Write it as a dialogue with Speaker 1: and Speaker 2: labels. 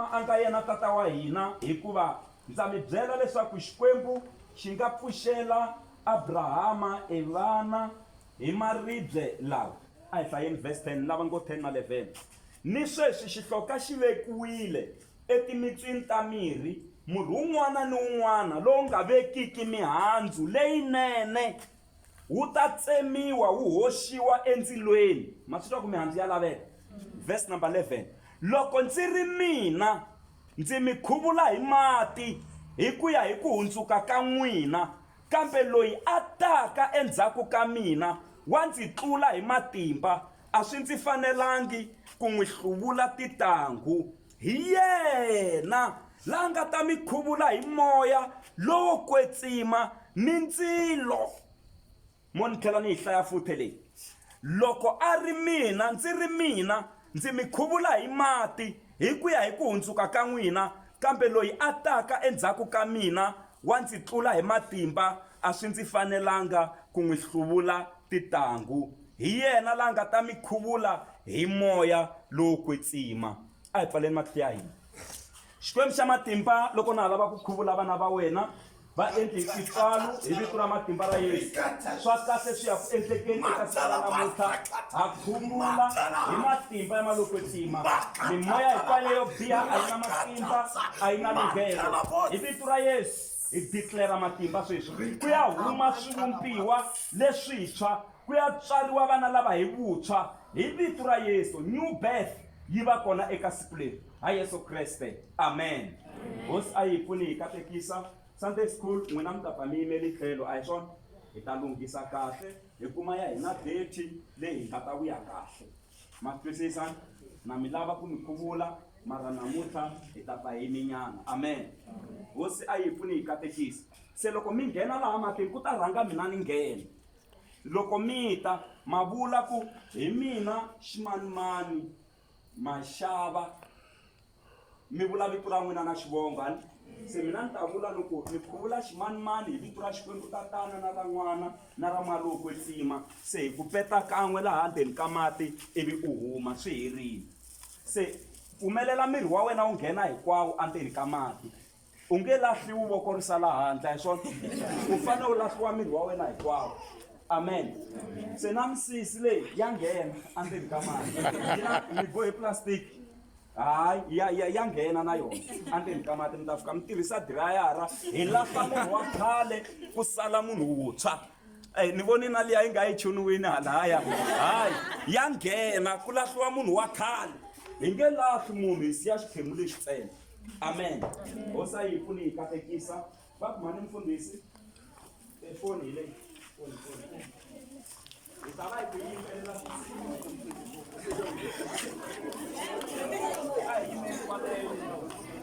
Speaker 1: Abrahama a nga yena tata wa hina, hikuva ndza mi byela leswaku Xikwembu xi nga pfuxela Abrahama e vana hi maribye lawa. A hi hlayeni verse 10, lava ngo 10 na 11. Ni sweswi xihloka xi vekiwile etimitswini ta mirhi, murhi wun'wana ni wun'wana lowu nga vekiki mihandzu leyinene wu ta tsemiwa wu hoxiwa endzilweni. Ma swi twa ku mihandzu ya laveka? Verse number 11. Loko ndzi ri mina, ndzi mi khuvula hi mati hi ku ya hi ku hundzuka ka n'wina, kambe loyi a taka endzhaku ka mina wa ndzi tlula hi matimba, a swi ndzi fanelangi ku n'wi hluvula titanghu. Hi yena la nga ta mi khuvula hi moya lowo kwetsima ni ndzilo. Mo ni tlhela ni yi hlaya futhe leyi. Loko a ri mina, ndzi ri mina, ndzi mi khuvula hi mati hi ku ya hi ku hundzuka ka n'wina, kambe loyi a taka endzhaku ka mina wa ndzi tlula hi matimba, a swi ndzi fanelanga ku n'wi hluvula titanghu. Hi yena la nga ta mi khuvula hi moya lowo kwetsima. A hi pfaleni matihlo ya hina. Xikwembu xa matimba, loko na ha lava ku khuvula vana va wena, va endli hi tintswalo hi vito ra matimba ra Yesu. Swa kahle swi ya ku endlekeni eka siku ra namuntlha. Ha khuvula hi matimba ya malokwetsima. Mimoya hinkwayo leyo biha a yi na matimba, a yi na lunghelo. Hi vito ra Yesu hi declare matimba sweswi. Ku ya huma swivumbiwa leswintshwa, ku ya tswariwa vana lava hi vutshwa hi vito ra Yesu. New birth yi va kona eka siku leri. Ha Yesu Kreste. Amen. Hosi a yi hi pfuni hi katekisa. Sunday school n'wina mi ta pfa mi yimeli tlhelo a hi swona? Hi ta lunghisa kahle hi kuma ya hina date leyi hi nga ta vuya kahle. Ma swi twisisa? Na mi lava ku mi khuvula mara namuntlha hi ta pfa hi yiminyana. Amen. Hosi a yi hi pfuni hi katekisa. Se loko mi nghena laha matini ku ta rhanga mina ni nghena. Loko mi ta ma vula ku hi mina ximanimani Maxava, mi vula vito ra n'wina na xivongo, hani? Se mina ni ta vula loko ni khuvula ximanimani hi vito ra Xikwembu Tatana na ra N'wana na ra Moya lowo Kwetsima, se hi ku peta kan'we laha ndzeni ka mati ivi u huma, swi herile. Se pfumelela miri wa wena wu nghena hinkwawo endzeni ka mati. U nge lahliwi voko ri sala handle, a hi swona? U fanele u lahliwa miri wa wena hinkwawo. Amen. Se na misisi leyi ya nghena endzeni ka mati. Yi bohe plastic. Hayi, ya ya ya nghena na yona endzeni ka mati. Mi ta fika mi tirhisa dirayara hi lahla munhu wa khale ku sala munhu wuntshwa. Ey, ni voni na liya yi nga yi chuniwini halahaya. Hayi, ya nghena ku lahliwa munhu wa khale. Hi nge lahli munhu hi siya xiphemu lexi ntsena. Amen. Hosi a yi hi pfuni yi katekisa. Va ku mhani mfundhisi, e foni hi leyi. Foni, foni.